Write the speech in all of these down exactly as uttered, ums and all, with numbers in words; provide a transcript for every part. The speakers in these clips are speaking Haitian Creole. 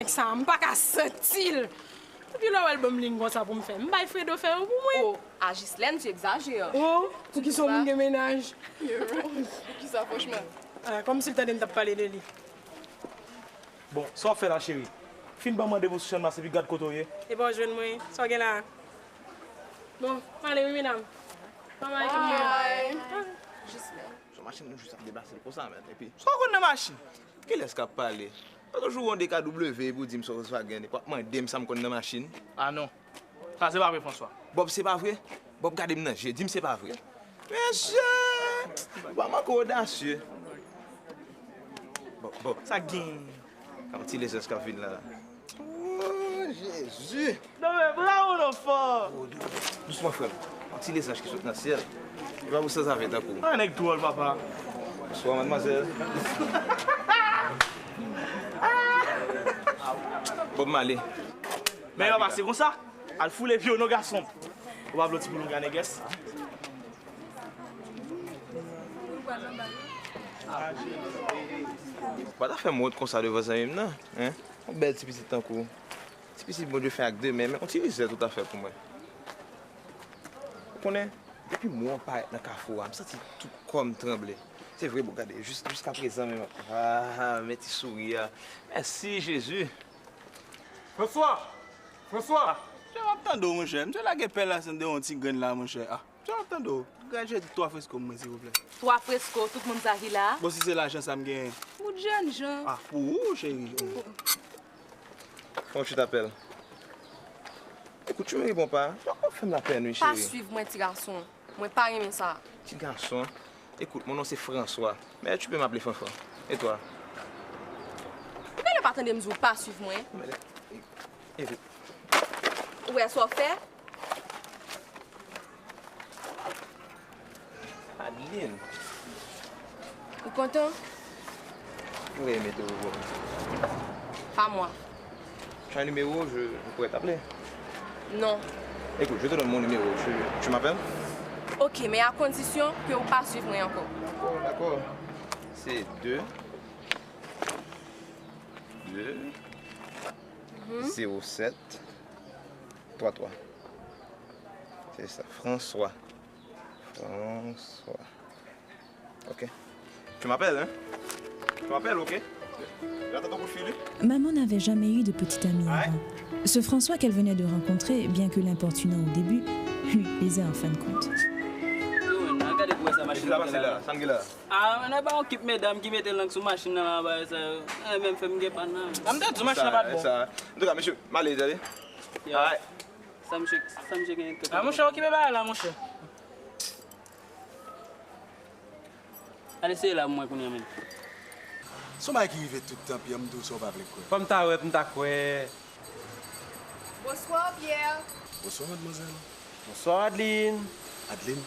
Sa, m pa ka santi l. Depi lè w wè l ban m liy konsa pou m fè, m bay Fredo fè yo pou mwen. Oh, a Jislèn, tu exagères. Oh, poukisa w moun gen mennaj? Poukisa, franchman? Ah, kòmsi l tande m t ap pale de li. Bon, sa w ap fè la, cheri? Fin ban m randevou sou Channmas epi gad kote w ye. Epa w jwenn mwen, sa w gen la? Bon, m ale wi, medam. Bye bye. Bye. Jislèn. Son machin nou jis ap deplase l konsa, men. Epi, sa w konn nan machin? Kilès k ap pale? Lòt jou w yon D K W epi w di m se Volkswagen, epi w ap mande m sa m konn nan machin. Ah non. Sa se pa vre, François. Bob, se pa vre? Bob, gade m nan je, di m se pa vre. Mesye! Ou pa manke odasye. Bob, Bob. Sa k gen? Yon ti lezans k ap vin la. Oh, Jezi! Non, men bravo, non, fò! Oh, dou-, dousman, frè m. Yon ti lezans ki sot nan syèl. Li pa pou sanzave tankou w. Ah, nèg dwòl, papa. Bonswa, madmwazèl. Bob Marley. Men yo pase konsa. Al foule vye w non, gason. Ou pa vle yon ti boulonga nègès? Pa ta fè m wont konsa devan zanmi m nan, en? Yon bèl ti pitit tankou w. Ti pitit Bondye fè ak de men, men yon ti lizèt ou ta fè pou mwen. Ou konnen, depi m wè w parèt nan kafou a, m santi tout kò m tranble. Se vre, bon, gade, jis-, jiskaprezan menm, ah, men ti souri a. Mèsi, Jezi. François! François! Ah, m ap tande w, monchè. M te lage pèl la, se de yon ti grenn la, monchè. Ah. Sa w ap tande w? Gad jwèt twa fresko pou mwen, silvouplè. Twa fresko, tout moun sa ki la a? Bon, si se lajan sa m genyen. Bout jènjan. Ah, pou ou, cheri. Comment tu t'appelles? Écoute, tu me réponds pas. Ou ap fè m lapèn, wi, cheri. Pa swiv mwen, ti gason. Mwen pa renmen sa. Ti gason. Écoute, mon nom c'est François. Mais tu peux m'appeler Fanfan. Et toi? Ou genlè pa tande m di w pa swiv mwen. Men, e, e, ou wè sa w fè? Adeline. Ou kontan? Mwen renmen tou, bon. Pa mwa. Tu as un numéro, je, je pourrais t'appeler. Non. Écoute, je te donne mon numéro, tu, tu m'appelles? Ok, men a kondisyon ke ou pa swiv mwen ankò. D'accord, d'accord. C'est deux, deux, zéro sept, trois trois. C'est ça, François. François. Ok. Tu m'appelles, hein? Tu m'appelles, ok? J'attends ton coup de fil, oui. Maman n'avait jamais eu de petit ami avant. Ce François qu'elle venait de rencontrer, bien que l'importunant au début, lui plaisait en fin de compte. Yo, nan gade pou wè sa machin nan gen la. Sa m gen la. Ah, men nan pa yon kip medam ki mete lang sou machin nan la, bagay sa yo. Eh, menm fè m gen pa nan. Ah, m te di machin nan pa t bon. Sa, sa. Antouka, mesye, m ale, tande. Alright. Sa misye, sa misye gen tèt. Ah, monchè, okipe bagay la, monchè. Al eseye la pou mwen kounye a menm. Se yon bagay ki rive tout tan, Pierre, m di w sa w pa vle kwè. Fò m ta wè, pou m ta kwè. Bonswa, Pierre. Bonswa, madmwazèl. Bonswa, Adeline. Adeline,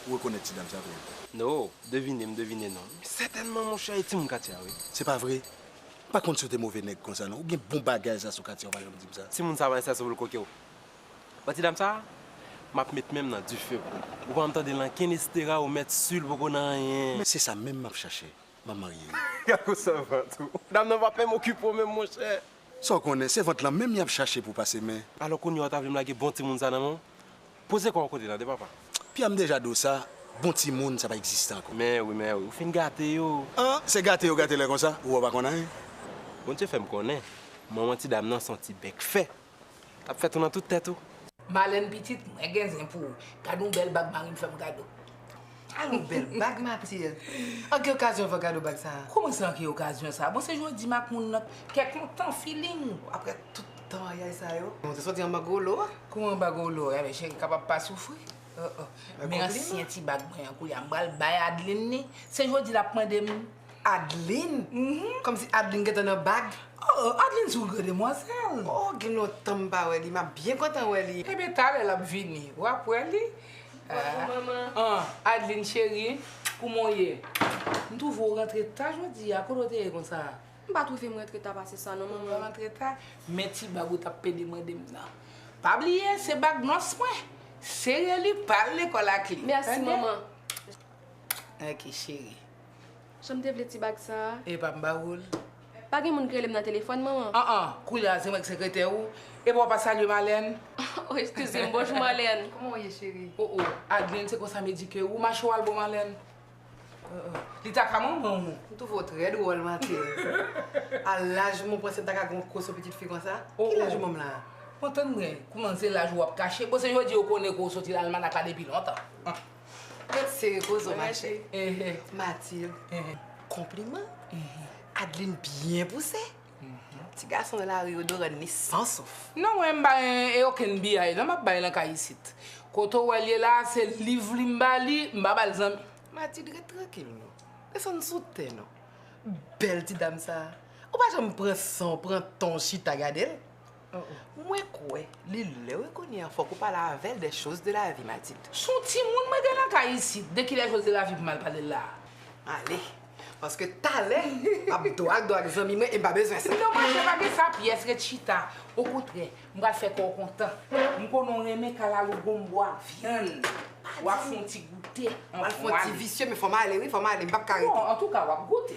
ou rekonèt ti dam sa vre? No, devine, m devine non. Sètènman, monchè, e timoun katye a, wi. Se pa vre? M pa konn si w te move nèg konsa, non. Ou gen bon bagay sa sou katye a, ou pa janm di m sa. Timoun sa, pa gen sa sou pou l koke w. Wè ti dam sa a, m ap met men m nan dife pou ou. Ou pa janm tande l ankenn estera, ou mèt si l poko nan anyen. Men se sa menm m ap chache. M ap marye wi. Gad kou sèvant ou. Dam nan p ap menm okipe w menm, monchè. Sa w konnen, sèvant lan menm y ap chache pou pase men. Alò kounye a ou ta vle m lage bon timoun sa nan men w? Poze kò w kote nan de papa. Pya m deja di w sa, bon timoun sa pa egziste ankò. Men wi, men wi, ou fin gate yo. An, se gate yo gate lè konsa, ou wè w pa konn anyen. Bondye fè m konnen, manman ti dam nan se yon ti bèk fè. T ap fè tou nan tout tèt ou. Malèn pitit, mwen gen zen pou ou. Gad yon bèl bag mari m fè m kado. Al yon bèl bag, Mathilde. An ki okazyon w fè kado bag sa a? Kòman se an ki okazyon sa a? Bon, se jodi m ak moun nan, kè kontan, feeling. Apre tout tan maryaj sa yo. Bon, te soti anba gwo lo a. Kòman anba gwo lo? Enben, cheri, kapab pa soufri. Oh, oh. Men ansyen ti bag mwen an, kounye a, m pral bay Adeline li. Se jodi l ap mande m. Adeline? Mhm. Kòmsi Adeline gentan nan bag? Oh, Adeline se yon gran demwazèl. Oh, gen lontan m pa wè li, m ap byen kontan wè li. Ebyen, talè l ap vini, w ap wè li. Bonjou, manman. Ah, Adeline cheri, kouman w ye? M twouve w rantre ta jodi a, kote w te ye konsa? M pa twouve m rantre ta pase sa non, manman. Ou rantre ta? Men ti bag ou t ap pede mande m nan. Pa bliye, se bag nòs mwen. Sere li, pa al lekòl ak li. Mèsi, manman. Ok, cheri. Jan m te vle ti bag sa a. Epa m ba ou l. Pa gen moun k rele m nan telefòn, manman? An an, koulye a se mwen k sekretè ou. Epi w pa salye Malèn? Oh, eskize m, bonjou Malèn. Kòman w ye, cheri? Oh oh, Adeline, se konsa m edike ou, mache w al bon Malèn. Li ta ka manman w. M twouve w trè dwòl, Matilde. A laj mwen, w panse m ta ka gen yon koson pitit fi konsa? Ki laj manman m la? Mwen tann mwen, kouman se laj ou ap kache? Bon, se jodi yo konnen ke w soti nan almanak la depi lontan. Gad seri koze w, machè. Matilde, konpliman. Adeline byen pouse. Ti gason nan lari yo dorann li san souf. Non, mwen m pa gen okenn biyay non m ap bay nan kay isit. Kote w wè l ye la, se liv li m ba li, m pa ba l zanmi. Matilde, ret trankil non. Desann sou tè non. Bèl ti dam sa. Ou pa janm pran san w, pran tan w chita gade l. Mwen kwè li lè wi kounye a fòk ou pale avè l des choses de la vie, Matilde. S on timoun mwen gen nan kay isit, de ki les choses de la vie pou m al pale l la a? Ale. Paske talè, m ap dwag dwag zanmi mwen e m pa bezwen sa. Non, mwen se pa gen sa pyès, ret chita. Okontrè, m pral fè kò w kontan. M konnen w renmen kalalou gonbo ak vyann. W ap fè yon ti goute. M pral fè yon ti visye, men fò m ale wi, fò m ale, m p ap ka rete. Bon, antouka, w ap goute.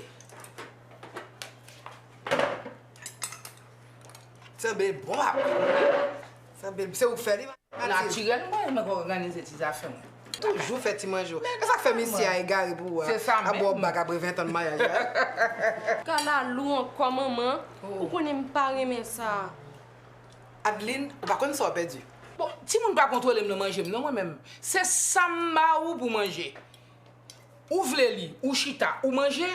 Sanble bon ap. Sanble se ou k fè li, Matilde. Natirèlman, mwen k òganize ti zafè mwen. Toujou fè ti manje w. E sa k fè misye a egare pou ou a? Se sa menm. Ap bò bak apre ven tan maryaj la. Kalalou ankò, manman. Ou konnen m pa renmen sa. Adeline, ou pa konn sa w pèdi. Bon, timoun pa kontwole m nan manje m non mwen menm. Se sa m ba ou pou manje. Ou vle li, ou chita, ou manje,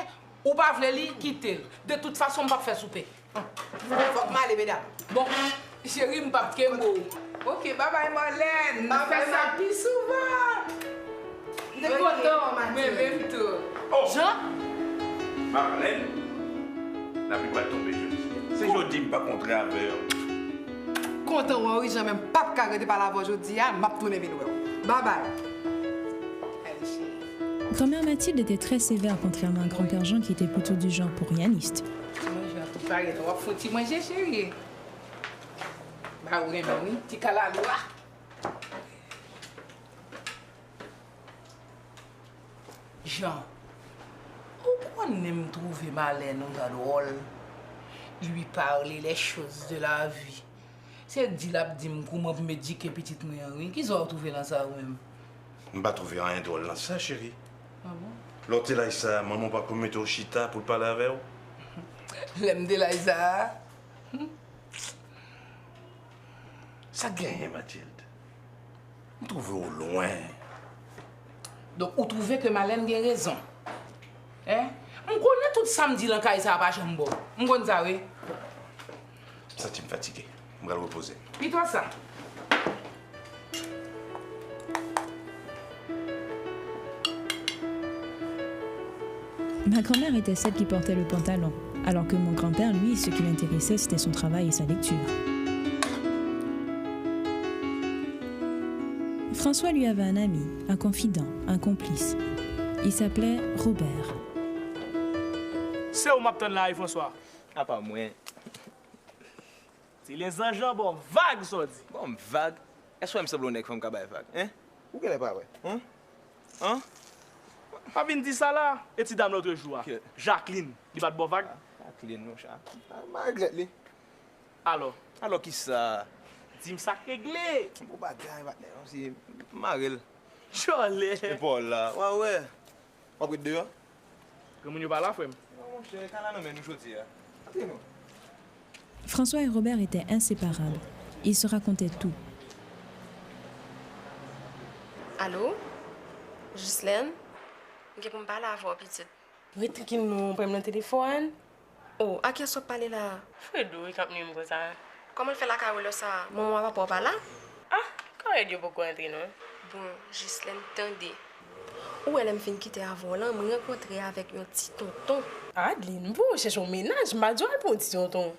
ou pa vle li, kite l. De tout fason, m p ap fè soupe. Fòk m ale, medam. Bon, cheri, m p ap kenbe w. Ok, babay, Marlène. N ap fè sa pi souvan. M te kontan w, Matilde. Mwen menm tou. Oh! Jean? Marlène, lapli pral tonbe jodi. Se jodi m pa kontre avè w. Kontan wè w wi, Jean, men m p ap ka rete pale avè w jodi a, m ap tounen vin wè w. Babay. Grand-mère Mathilde était très sévère, contrairement à grand-père Jean qui était plutôt du genre pour rieniste. Ti manje a tou pare la, w ap fè yon ti manje, cheri. Ba ou renmen wi, ti kalalou a. Jean, ou konnen m twouve Marlène yon jan dwòl. Lui parler les choses de la vie. Se di l ap di m kouman pou m edike pitit mwen an wi. Kisa w twouve nan sa ou menm? M pa twouve anyen dwòl nan sa, cheri. Ah bon? Lè w te laj sa a, manman w pa t pou mete w chita pou l pale avè w? Lè m te laj sa a? Sa k genyen, Matilde? M twouve w lwen. Donk, ou twouve ke Malèn gen rezon? Hein? M konnen tout sa m di lan kay sa a pa janm bon. M konn sa, wi. M santi m fatige. M pral repoze m. Pito sa. Ma grand-mère était celle qui portait le pantalon, alors que mon grand-père, lui, ce qui l'intéressait, c'était son travail et sa lecture. François lui avait un ami, un confident, un complice. Il s'appelait Robert. Se ou m ap tann la wi, François. Apa mwen. Ti lezanj lan ba w vag, sa w di? Ba m vag? Èske w wè m sanble yon nèg fanm ka bay vag, en? Ou genlè pa wè. An? An? Pa vin di sa la. E ti dam lòtrejou a, Jacqueline, li pa t ba w vag? Ah, Jacqueline, monchè. Ah, m pa regrèt li. Alò? Alò kisa? Di m sa k regle. Bon bagay, patnè, si m mare l. Djòlè. Epa w la, w a wè. W ap ret deyò? Granmoun yo pa la, frè m. Non, monchè, ka la nan men nou jodi a. Antre non. François et Robert étaient inséparables. Ils se racontaient tout. Alo? Jislèn? M gen pou m pale avè w, pitit. Ret trankil non, pran m nan telefòn. Oh, a kiyès w ap pale la a? Fredo wi k ap nwi m konsa. Kòman l fè lakay ou lè sa a? Manman w a papa w pa la? Ah, kòrèd yo poko antre non. Bon, Jislèn, tande. Ou wè lè m fin kite avè w lan, m rankontre avèk yon ti tonton. Adeline, m pou w chèche yon mennaj, m pa di w al pou yon ti tonton.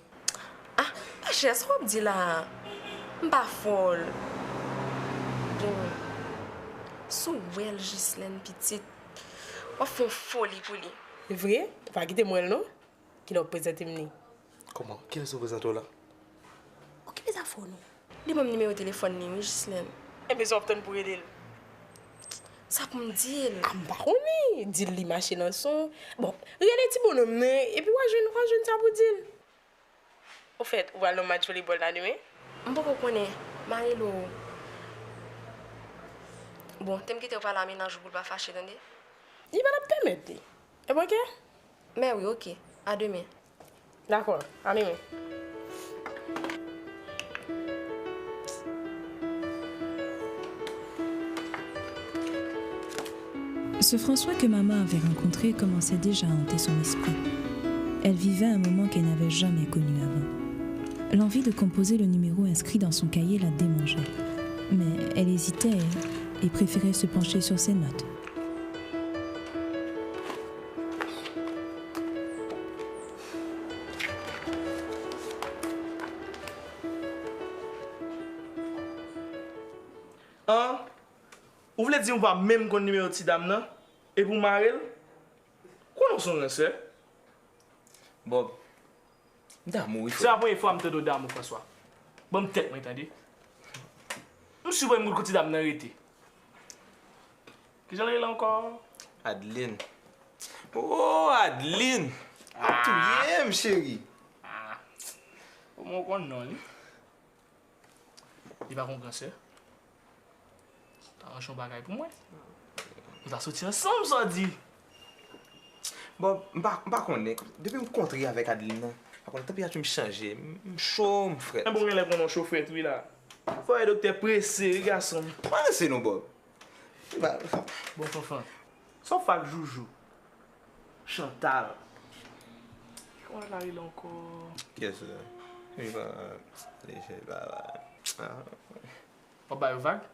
Ah, machè, sa w ap di la a? M pa fòl. Bon, si w wè l, Jislèn, pitit, w ap fè yon foli pou li. Vre? Ou pa kite m wè l non. Kilè w prezante m li? Kòman? Kilè sa w prezante w la? Okipe zafè w non. Li ban m nimewo telefòn li wi, Jislèn. Enben sa w ap tann pou rele l? Sa pou m di l? A, m pa konnen. di l li mache nan son. Bon, rele ti bonòm nan, epi w a jwenn, w a jwenn sa pou di l. Ofèt, ou pral nan match volebòl la demen? M poko konnen, m a rele w. Bon, te m kite w pale a mennaj ou pou l pa fache, tande? Li pa t ap pèmèt li. E bòkè? Mè wi, oke. A demen. Dakò, a demen. Ce François que maman avait rencontré commençait déjà à hanter son esprit. Elle vivait un moment qu'elle n'avait jamais connu avant. L'envie de composer le numéro inscrit dans son cahier la démangeait. Mais elle hésitait et préférait se pencher sur ses notes. An, ou vle di ou pa menm konn nimewo ti dam nan, epi w mare l? Konnen w se yon ransè. Bob, m damou wi Se pa frè. Premye fwa m tande w damou François. Ban m tèt mwen tande. M si w pa konn kote ti dam nan rete. Kijan l rele ankò? Adeline. Oh Adeline! W ap touye m cheri. Omwen w konn non li. Li pa konn fransè. Ta ranje yon bagay pou mwen. Nou ta soti ansanm sa w di. Bon, m pa, m pa konnen. Depi m kontre avèk Adeline nan, pa konnen tanpirati m chanje. M, m cho, m frèt. Enben w genlè konnen w cho frèt wi la. Fò w wè doktè prese wi gason m. Panse non Bob. Li pa Bon Fanfan, sa w fè ak Joujou? Chantal. Kòman l ta rele ankò? Kiyès sa? Li pa leje, li pa. W ap ba yo vag?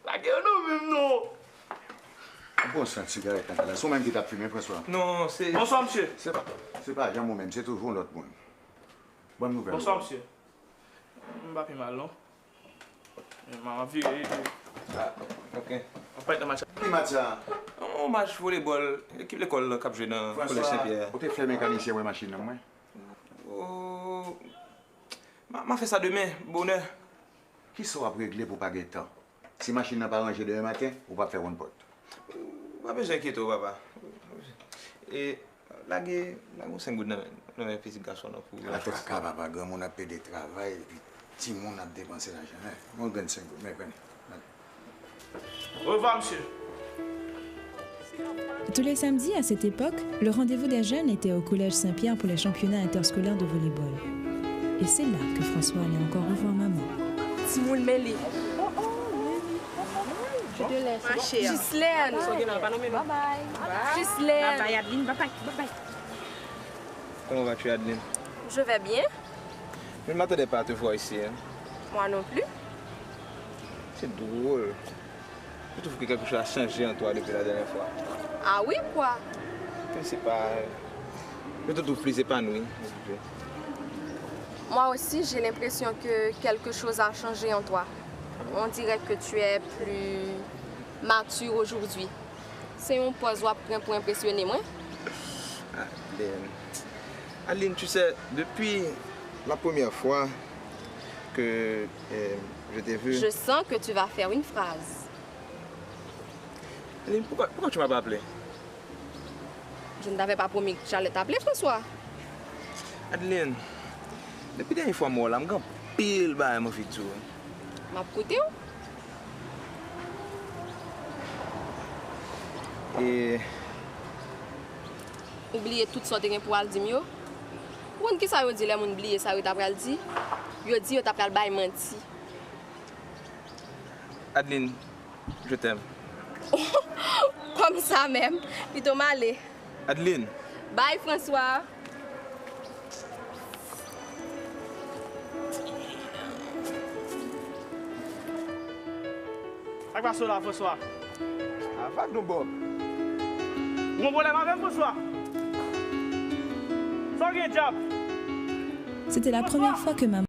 Lage yo non menm non! Ou pran sant sigarèt nan kay la. Se ou menm ki t ap fimen, François? Non, se. Bonswa msye. Se pa, se pa janm ou menm, se toujou yon lòt moun. Bon nouvèl. Bonswa msye. M pa pi mal non. M ap vire. Ah, ok. Ap pale nan match. Ki match sa? Yon match volebòl, ekip lekòl k ap jwe nan Kolèj Sen Pyè. Ou te fè mekanisyen wè machin nan mwen? Oh, m a, m a fè sa demen, bonè. Kisa w ap regle pou w pa gen tan? Si machin nan pa ranje demen maten, ou p ap fè wonn pòt. Ou pa bezwen enkyete w, papa. E lage, lage yon senk goud nan men, nan men pitit gason nan pou. Ala traka papa, granmoun ap pede travay epi timoun ap depanse lajan. Men yon grenn senk goud, men pran li. Orevwa msye. Tous les samedis à cette époque, le rendez-vous des jeunes était au collège Saint-Pierre pour les championnats interscolaires de volleyball. Et c'est là que François allait encore revoir maman. Timoun, men li. Je te laisse. Gislaine. Bye bye. Gislaine. Bye bye, Adeline. Bye bye. Bye bye. Comment vas-tu, Adeline? Je vais bien. Je ne m'attendais pas à te voir ici, hein. Moi non plus. C'est drôle. Je trouve que quelque chose a changé en toi depuis la dernière fois. Ah oui, quoi? Je sais pas. Je te trouve plus épanoui. Moi aussi, j'ai l'impression que quelque chose a changé en toi. On dirait que tu es plus mature aujourd'hui. Se yon pòz w ap pran pou enpresyone mwen? Adeline. Adeline, tu sais, depuis la première fois que euh, je t'ai vu. Je sens que tu vas faire une phrase. Adeline, pourquoi, pourquoi tu m'as pas appelé? Je ne t'avais pas promis que j'allais t'appeler, François. Adeline, depi dènye fwa m wè w la, m gen anpil bagay m anvi di w. M ap koute w. E Ou bliye tout sa w te gen pou w al di m yo? Ou konn kisa yo di lè moun bliye sa yo ta pral di? Yo di yo ta pral bay manti. Adeline, je t'aime. Kòm sa menm, pito m ale. Adeline. Bye, François. Sa k pase w la, François? A vag nou Bob. Ou gen pwoblèm avè m, François? Sa w gen, dyab? C'était la première fois que maman